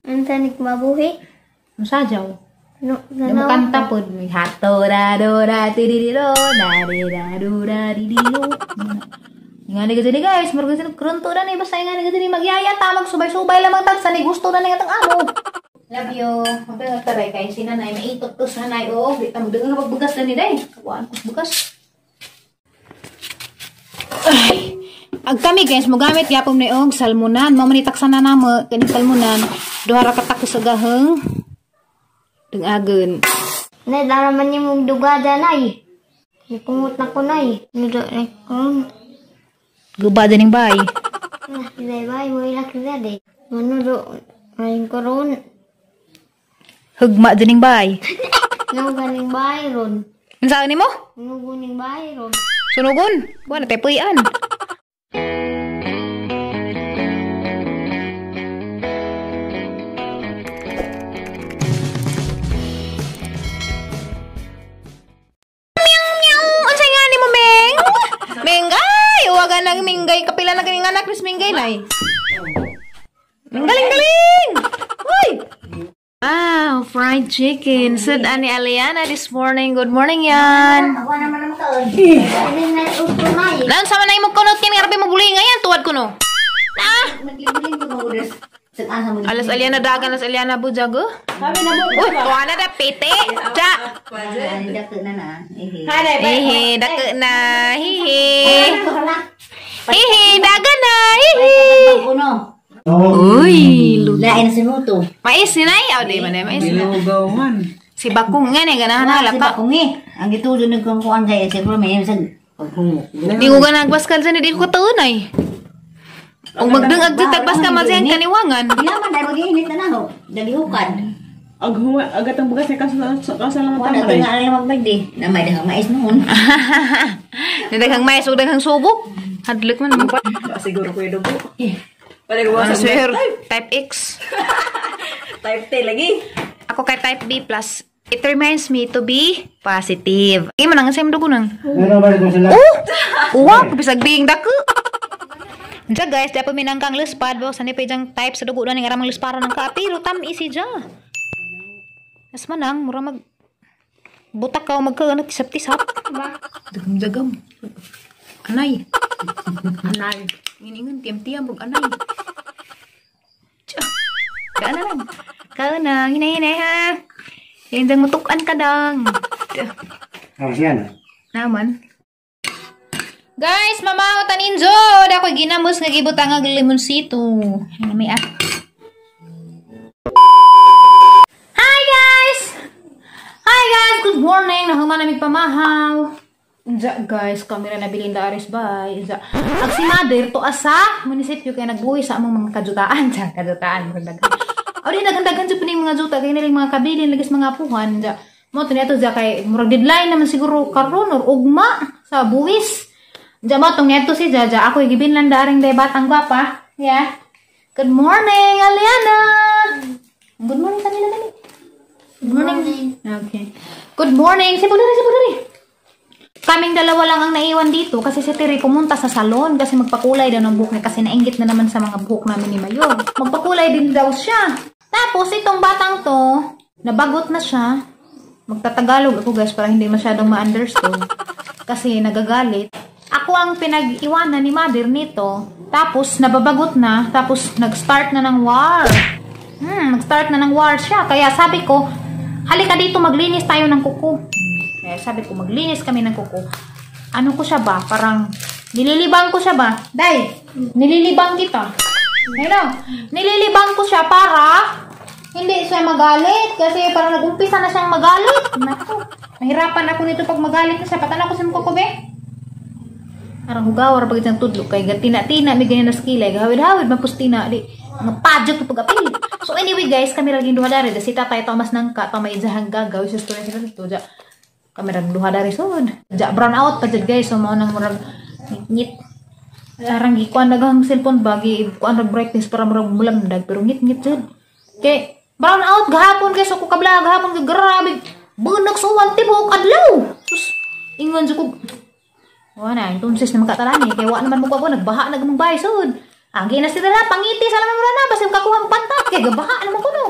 Unsa ni mabuhi? Unsa jaw? No, Mo kanta pod hato ra do ra ti di di do da di da do ra di di do. Ingani ka diri guys, murag sino krunto na ni basta ingani ka diri magyaya ta magsubay-subay lamang tag sa ni gusto na ni atong amo. Love you. Magdala taray kay si nanay maitot to sa nanay o di ta magdala pagbugas na ni day. Kuan ko bugas. Ay, ag kami guys mogamit gyapon ni og salmonan. Mao man ni taksan na namo kaning salmonan. Duha ra ka takos sa gaheng. Dengagen. Nay, daraman ni mong dugada, nay. Nikungot na ko, nay. Nudo na ko. Guba din bay. Bay, bay, mo ilak na de. Manudo, ngayon ko ron. Hugma din bay. Nuganing bay ron. Unsa ni mo? Nuguning bay ron. Sunugon. Wa na tepuyan. Minggay! Uwaga nang minggay. Kapila na ganing anak, Miss Minggay, nay. Galing, galing! Uy! Wow, fried chicken. Sud ani Aliana this morning. Good morning, yan. Lan, sama na imong kunot yan. Grabe mo buli ngayon. Tuwad ko, no? Na! Alas Aliana dagan, alas Aliana bujago. Uy, tuwa na da, pite. Cha! Hihi, dako na. Hihi. Hihi, dagan na. Hihi. Uy, lain sa luto. Mais ni nay, aw di man eh, mais na. Si Bakong nga ni ganahan na Si laka. Bakong eh. Ang gitudo nagkukuan kay siguro may sa paghumok. Di ko ganag baskal sa ni di ko taon ay. Og magdungag sa tagbas ka mazihan kaniwangan. Di naman dahil mag-iinit na naho. Dalihukan. Ag huwa agat ang bugas kay kaso lang Wala tamay. nga lang magbagdi. Na may daghang mais noon. Daghang mais ug daghang subok. Hadlok man. Siguro ko dugo. Wala ko Ano sir? Type X. Type T lagi. Ako kay type B plus. It reminds me to be positive. Ay man ang same dugo nang. Oh! Uwa, bisag being dako. Diya guys, dapat minangkang lispad ba sa ni pa diyang type sa dugo na ni ngaramang lisparan ng ka pero tam isi dya. As manang mura mag butak ka o magka tisap-tisap. Dagam-dagam. Anay. Anay. Nginingan tiyam-tiyam ug anay. Tiya. Kaan na lang. Kaan na, hinay-hinay ha. Yan dang mutukan ka dang. Siya. Naman. Guys, mama taninjo. Da ko ginamos nga gibutang ang limonsito. Ano may ah. Hi guys. Hi guys, good morning. Nahuman na pamahaw. Unja guys, kamera na bilin da aris bay. Unja. Ag si mother to asa munisipyo kay nagbuhi sa among mga kajutaan. Diya, kajutaan murag daghan. Aw di daghan-daghan jud puning mga juta kay nilang mga kabilin lagis mga apuhan. Unja. Mo to niadto diya kay murag deadline naman siguro karon or ugma sa buwis. Diya mo tong niadto si Jaja, ako gibinlan daring day batang gwapa. Yeah. Good morning, Aliana. Good morning kanila dali. Good morning. Okay. Good morning. Sipol diri, sipol diri. Kaming dalawa lang ang naiwan dito kasi si Terry pumunta sa salon kasi magpakulay daw ng buhok niya kasi nainggit na naman sa mga buhok namin ni Mayor. Magpakulay din daw siya. Tapos itong batang to, nabagot na siya. Magtatagalog ako guys para hindi masyadong ma-understand kasi nagagalit. Ako ang pinag-iwanan ni mother nito. Tapos nababagot na, tapos nag-start na ng war. Nag-start na ng war siya. Kaya sabi ko, halika dito maglinis tayo ng kuko. Kaya sabi ko, maglinis kami ng kuko. Ano ko siya ba? Parang, nililibang ko siya ba? Day, nililibang kita. Hello? Nililibang ko siya para hindi siya magalit. Kasi parang nag-umpisa na siyang magalit. Naku, nahirapan ako nito pag magalit na siya. Patan ako sa kuko, be. Parang hugawar pag isang tudlo. Kaya tina-tina, may ganyan na skilay. Gahawid-hawid, mapustina. Di, mga padyok na pag-apil. So anyway guys, kami laging duha dari. Si tatay Thomas nangka, tamay jahang gagaw. Sa story sila sa tuja. Kami rag duha dari sud. Ja brown out pa jud guys, so mao nang murag ngit. Arang gikuan daghang cellphone bagi kuan rag brightness para murag mulamdag pero ngit-ngit jud. Kay brown out gahapon guys, ako kabla gahapon kay grabe. Bunak suwan tibok adlaw. Sus, ingon jud ko. Wa na, entonces na makatalani kay wa naman mo ko nagbaha na gamang bahay sud. Agi na sila pangiti sa laman mura na basta kakuha ang pantat kay gabaha naman kuno.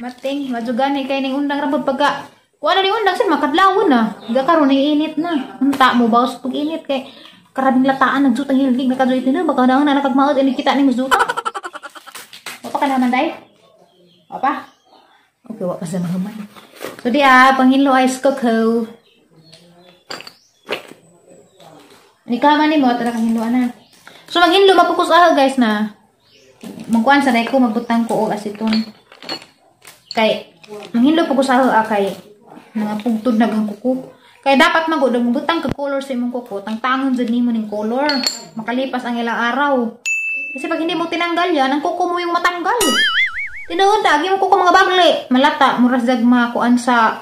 Mating, madugani kay ning undang ra pagka kuan na ning undang sin makadlawon na. Gakaron ni init na. Unta mo bawas pag init kay karabing lataan nagsuot ang hilig nakaduit nila baka na na nakagmaot ini kita ning musuta. Wa pa ka naman day? Wa pa? Okay, wa pa sa mga humay. So di panghinlo ice coco. Ni kama nimo tara kang na. So maghinlo mapukus aho guys na. Magkuan sa day ko magbutang ko og asiton. Kay manghinlo pukus aho kay mga pugtod naghang kuko. Kaya dapat magud magbutang ka color sa imong kuko, tangtangon jud nimo ning color. Makalipas ang ilang araw. Kasi pag hindi mo tinanggal yan, ang kuko mo yung matanggal. Tinuod na, mo kuko mga bagli. Malata, muras dag makuan sa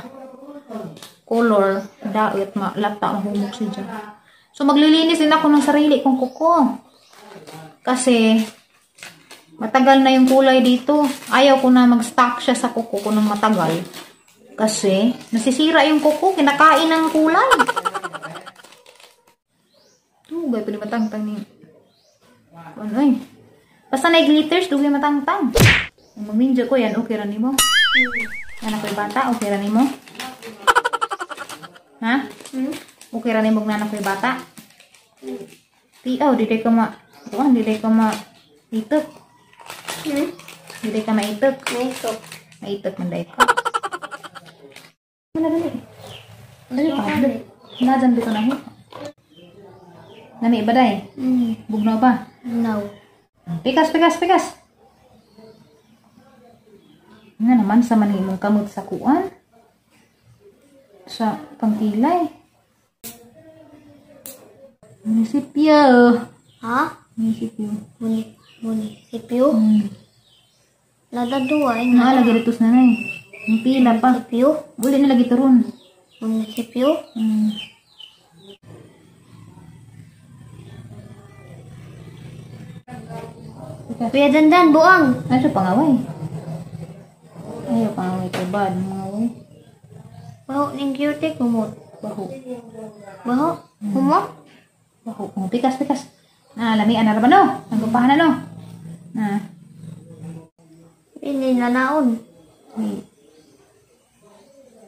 color. Daot, malata, mahumok siya. So maglilinis din ako ng sarili kong kuko. Kasi matagal na yung kulay dito. Ayaw ko na mag-stock siya sa kuko ko ng matagal. Kasi nasisira yung kuko, kinakain ng kulay. Dugay pa ni matangtang ni. Ano ay? Basta na glitters, dugay matangtang. Magminjo ko yan, okay ra nimo? Yan ako'y bata, okay ra nimo? Ha? Okay ra nimo na ako'y bata? Tiaw, di ka ma... Kuan, di ka ma... Itok. Di ka maitok. Maitok. Maitok man day ka. Mana dali? Dali pa. Najan dito na ho. Nami iba day? Bugnaw ba? No. Pikas, pikas, pikas. Nga naman sa man imong kamot sa kuan. Sa pangkilay. Munisipyo. Ha? Munisipyo. Munisipyo? Nadaduwa eh. Nga, lagi dito sa nanay. Ang pila pa. Munisipyo? Uli na lagi turon. Munisipyo? Kuya Dandan, buang! Ay, siya pangaway. Ayaw pangaway kay bad. Mangaway. Baho ning cute kumot. Baho. Baho? Kumot? Baho. Oh, pikas, pikas. Na, lamian na ba no? Nagpapahan na no? Na. Hindi na naon.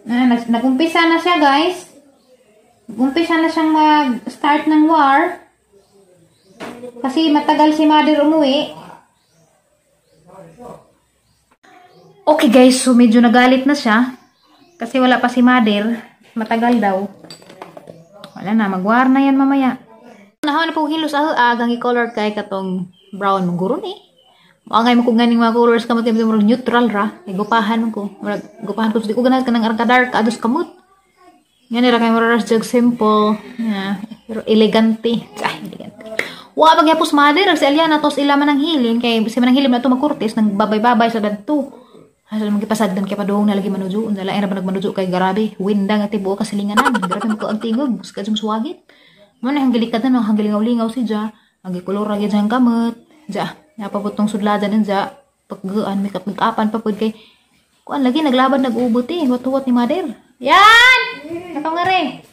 Na, nag-umpisa na siya guys. Nag-umpisa na siyang mag-start ng war. Kasi matagal si mother umuwi. Okay guys, so medyo nagalit na siya. Kasi wala pa si mother. Matagal daw. Wala na, mag-war na yan mamaya. Nahaw na po hilos agang i-color kay katong brown mong ni. Maangay mo kung ganing mga colors kamot kay murag neutral ra. Kay gupahan ko. Murag gupahan ko di ko ganahan kanang arang ka-dark ados kamot. Ngani ra kay murag jag simple. Yeah, pero elegante. Ay, elegante. Wa pagyapos mother si Aliana tos ila man ang hilin kay si man ang hilim na to magkurtis nang babay-babay sa dadto. Asa man gipasagdan kay padung na lagi manujo unsa lain ra ba nagmanujo kay grabe windang at tibuok kasilinganan. Grabe mo ko ang tingog sa kadtong suwagit. Mo na hanggilikad na hanggilingaw-lingaw si ja. Ang gikolor ra gyud ang kamot. Ja, napabutong sudladan ja paggaan makeup make-upan pa pud kay kuan lagi naglaban nag-ubot eh. Huwat-huwat ni mother. Yan! Nakangare.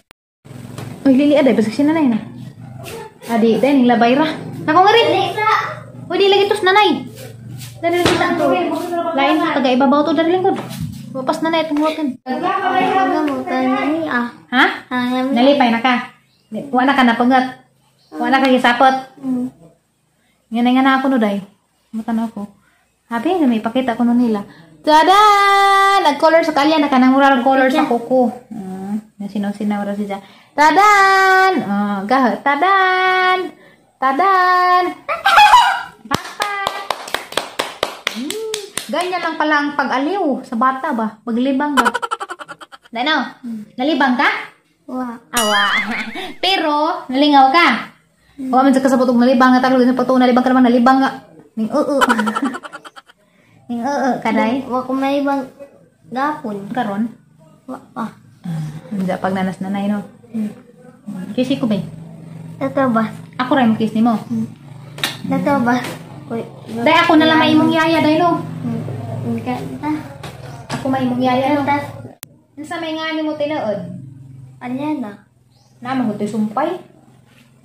Uy, lili aday basig si nanay na. Adi, day ning labay ra. Nakangare. Uy, di lagi tos nanay. Dali lagi sa ato. Lain taga ibabaw to dali lingkod. Wapas nanay itong huwakan. Ha? Nalipay na ka. Wa na ka napangat. Wa na ka gisapot. Nga na ako no day. Mata na ako. Habi, may ipakita ko no nila. Tada! Nag-color sa kalya. Nakanang mura color sa kuko. Sinaw-sinaw ra siya. Tadan! Oh, gaho. Tadan! Tadan! Papa! Ganyan lang pala ang pag-aliw sa bata ba? Paglibang ba? Dano? Nalibang ka? Wa. Awa. Pero, nalingaw ka. Wa man sa kasabot og nalibang nga taglog sa pagtuo nalibang ka naman nalibang nga. Ning oo. Ning oo kaday. Wa ko malibang gapon. Karon? Wa pa. Unsa pag nanas nanay no. Kisi ko ba? Totoo ba? Ako ra mo kiss nimo. Totoo ba? Day ako na lang may imong yaya day no. Ako may imong yaya no. Unsa may ngani mo tinuod? Alena. Na man sumpay.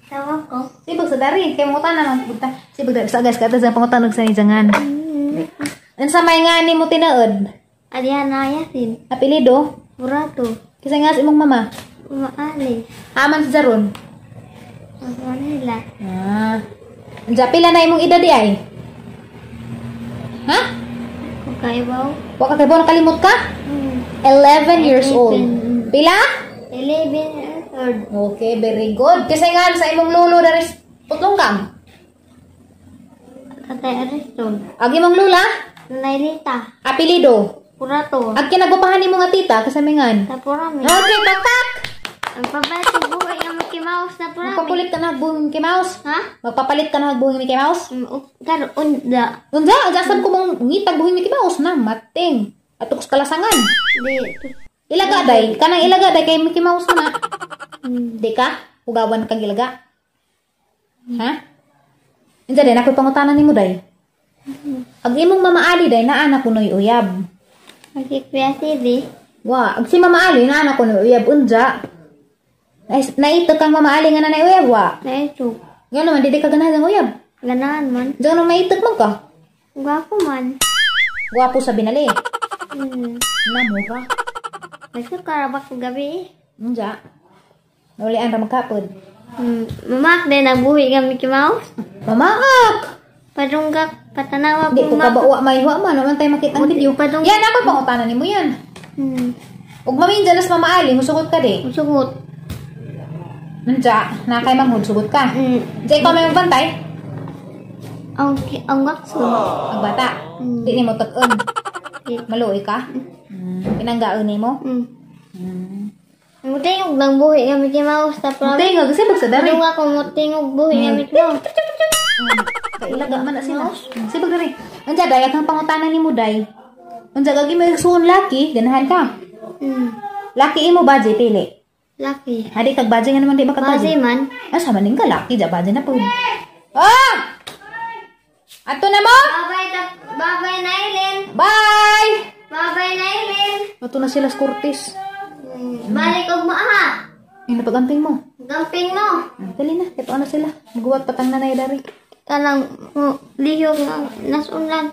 Tawa ko. Sibog sa dari kay mo tanan punta. Sibog dari sa guys kata sa pangutan og sa jangan. Unsa may ngani mo tinuod? Aliana Yasin. Apelido? Burato. Kisa nga sa imong mama? Mama Ali. Aman si Jaron? Manila. Ah. Unsa pila na imong edad di ay? Ha? Kung kaibaw. Wa ka kaibaw, nakalimot ka? 11 years old. Pila? 11 years old. Okay, very good. Kasi nga sa imong lolo dari Putlongkang? Tatay Ariston. Ag imong lula? Nailita. Apelido? Purato. Ag kinagupahan nimo nga tita kasamingan? Tapurami. Okay, pakpak! Ang pabato buhay ang Mickey Mouse na purami. Magpapalit ka na buhing Mickey Mouse? Ha? Magpapalit ka na buhing Mickey Mouse? Karon da. Unsa? Unsa sab ko mong ngitag buhing Mickey Mouse na mating. Ato kus kalasangan. Di. Ilaga day, kanang ilaga day kay Mickey Mouse na. Di ka? Ugawan kag ilaga. Ha? Unsa day nakoy pangutana nimo day? Ag imong Mama Ali day naa na kunoy uyab. Ag Kuya TV. Wa, ag si Mama Ali naa na kunoy uyab unja. Naito kang Mama Ali nga nanay uyab wa. Naito. Ngano man dili ka ganahan ang uyab? Ganahan man. Diyan nung naitok man ka? Gwapo man. Gwapo sa binali. Namura. Nagsukarabak gabi. Unja. Naulian ra magkapod. Mamak din nagbuhi nga Mickey Mouse. Mamaak! Padunggak, patanawa Di ko kabawa may wa man, naman tayo makita ang video. Padung Yan ako pangutana nimo yan. Ug maminja nas Mama Ali, musugot ka di. Musugot. Unja, na kay manghud sugot ka. Unja ikaw may magbantay? Ang bakso. Ang bata. Di nimo tag-on. Maluoy ka? Pinanggaon nimo? Mutingog lang buhi nga Mickey Mouse ta promise. Mutingog kasi bagsa diri. Padung ako mutingog buhi nga Mickey Mouse. Kailaga man na sila. Sibag diri. Unja day akang pangutana nimo day. Unja gagi may suon laki, ganahan ka. Laki imo baje pili. Laki. Hadi kag baje nga naman di ba ka baje man. Asa man ning ka laki ja baje na pud. Ah! Ato na mo? Bye bye Nailin. Bye. Bye Nailin. Ato na sila sa Cortez. Balik og maaha. Ay, napagamping mo. Gamping mo. Dali na, ito na sila. Maguwat patang nanay dari. Kanang lihok nga nasunlan.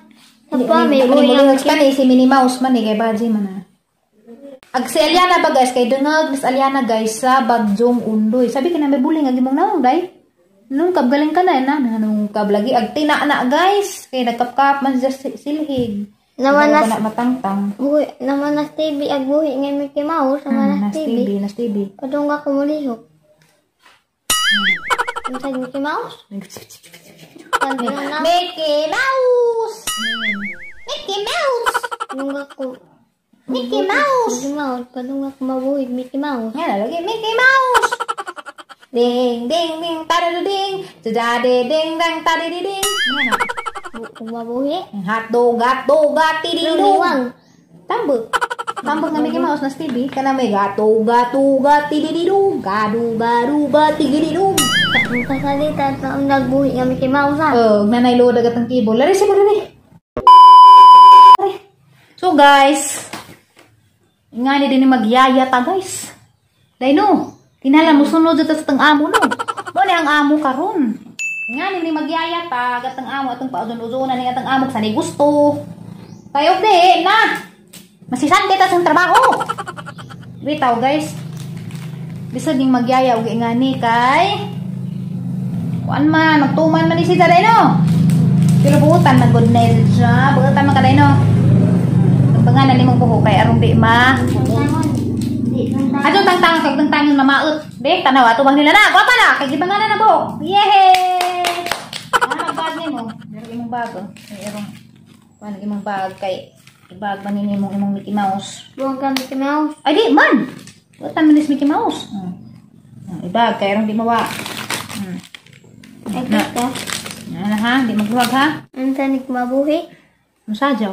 Sa pami, buhi si Minnie Mouse man eh, kay baje man ah. Ag si Aliana ba guys, kay dungag Miss Aliana guys sa Bagyong Undoy. Sabi ka na may buling ag imong naong day. Nung kabgaling ka na na nung kablagi ag tina na guys, kay nagkapkap man siya silhig. Naman nas na matangtang. Buhi naman nas TV ag buhi nga Mickey Mouse, naman nas TV, nas TV. Padung ka kumulihok. Unsa Mickey Mouse? Mickey Mouse. Mickey Mouse. Padung ko Mickey Mouse. Mickey Mouse, padung ako mabuhi Mickey Mouse. Nga lagi Mickey Mouse. Ding ding ding tadading ding, ding ding dang tadiding ding. Mabuhi. Hotdog, hotdog, tididong. Tambok. Tambok nga Mickey Mouse nas TV. Kana may gato, gato, gatididong. Gadu, gadu, gatididong. Kasalita sa ang nagbuhi nga Mickey Mouse ha. Oh, nanay load agad ang keyboard. Lari siya dali. So guys, ngani din magyaya ta guys. Dayno, kinahanglan mo sunod sa tang amo no. Mo ni ang amo karon. Ngani ni magyaya ta gatang amo atong paudon-udonan ni atang amo sa ni gusto. Tayo di na. Masisante ta sa trabaho. Bitaw guys. Bisag ning magyaya og ngani kay kuan man magtuman man ni si Dayno. Pero buutan man good nail siya, buutan man ka Dayno. Tangtangan na nimong buhok kay arong di ma. Ato tangtangan kag tangtangan mamaot. Be, tanaw ato bang nila na. Gwapa na kay gibanganan na buhok. Yehey! Ah, bag nimo. Pero imong bag oh. Kay arong kuan imong bag kay ibag man ni imong imong Mickey Mouse. Buong ka Mickey Mouse. Ay di man. Buotan man ni Mickey Mouse. Ibag kay arong di mawa. Ay kita. Na ha, di magluwag ha. Unsa ni mabuhi? Unsa jaw?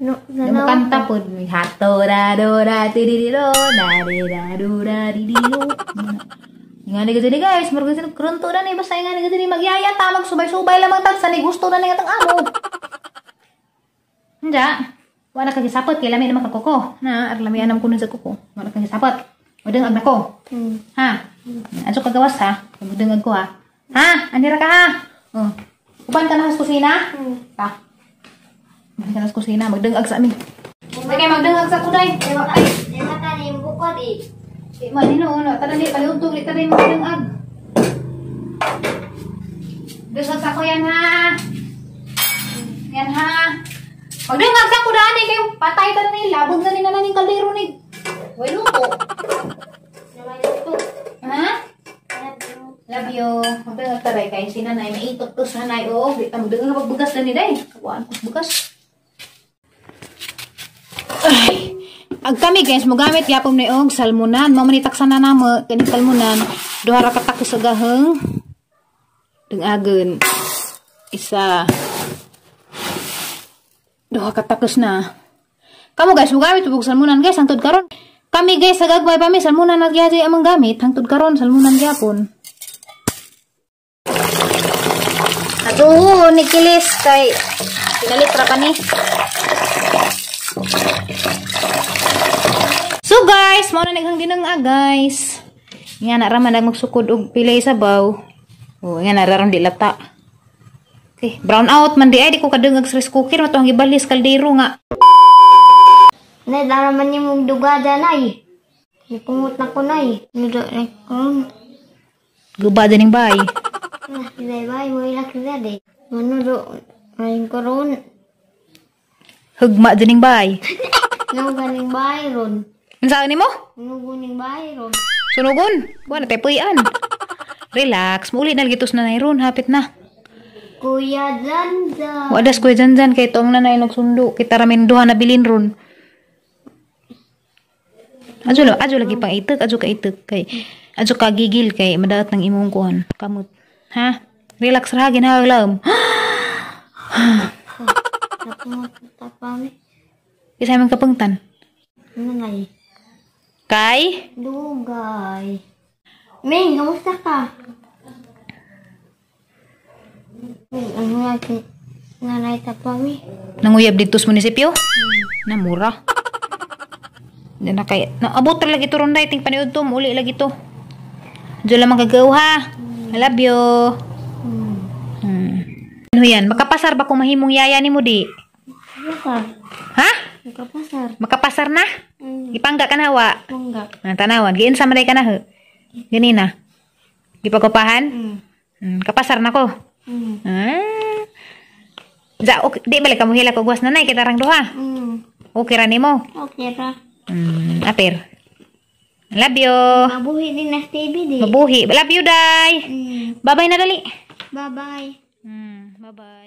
No, no, kanta po. Hato ra do ra ti di do da di da do ra di di do. Nga ni gani guys, murag sila krunto na ni basta nga ni gani magyaya ta magsubay-subay lamang tag sa ni gusto na ni atang amo. Unja, wala ka gisapot kay lami naman ka kuko. Na, ar lami anam kuno sa kuko. Wala ka gisapot. Mudengag nako. Ha. Adto ka gawas ha. Mudengag ko ha. Ha, andira ka ha. Oh. Uban ka na sa kusina? Ta. Uban ka na sa kusina, magdengag sa amin. Dagay magdangag sa kuday. Ay, mata ni yung bukod eh. Di man hinuon na tanan ni paliuntog di tanan magdangag. Dangag sa ko yan ha. Yan ha. Pagdangag sa ko dani kayo patay tanan ni labog na ni naning kaldero ni. Way luto. Ha? Love you. Magdangag taray kay si nanay maitok to sa nanay oo di ta magdangag magbugas na ni day. Kuan ko bugas. Ay. Ag kami guys, mogamit gyapon ni og salmonan. Mao man itaksan na namo kaning salmonan. Duha ra ka takos sa gaheng. Dangagon. Isa. Duha ka takos na. Kamo guys, mogamit og salmonan guys hangtod karon. Kami guys sa gagmay pa mi salmonan na gyud among gamit hangtod karon salmonan gyapon. Ato ni kilis kay pinalit ra kani. So guys, mao na naghang dinang guys. Nga na ra man magsukod og pilay sabaw. Oh, nga na ra ron di lata. Okay, brown out man di ay di ko kadungag sa rice cooker mato ang gibalis kaldero nga. Nay, dara man nimong dugada nay. Nipungot na ko nay. Guba dining bay. Bay bay mo ilak dade. Manudo ay karon. Hugma dining bay. Nang ganing bay ron. Unsa nimo? Sunugon bay ron. Sunugon. Wa na tay puy-an. Relax, muuli na gitos na ron, hapit na. Kuya Zanzan. Wa das Kuya Zanzan kay tuong nanay nagsundo. Kita ramin duha na bilin ron. Adyo adyo lagi pang itek, adyo ka itek kay adyo ka gigil kay madaot ng imong kuan. Kamot. Ha? Relax ra ginhawa lang. Isa man kapungtan. Nanay. Kay? Dugay. Ming, kamusta ka? Ming, ano nga nanay tapami? Nanguyab dito sa munisipyo? Na mura. Na kay naabot ra lagi to ron day ting paniud to uli lagi to. Diyo lamang kagaw ha. I love you. Ano yan? Makapasar ba kung mahimong yaya nimo di? Makapasar. Ha? Makapasar. Makapasar na? Gipangga ka na wa? Pangga. Ah, tanawan. Giinsa man day ka na ho. Ganina. Gipagupahan? Kapasar na ko. Ah. Ja, okay. Di balik ka mo hila ko guwas nanay kita rang duha. Okay ra nimo. Okay ra. Apir. Love you. Mabuhi din na TV di. Mabuhi. Love you, day. Bye-bye na dali. Bye-bye. Bye-bye.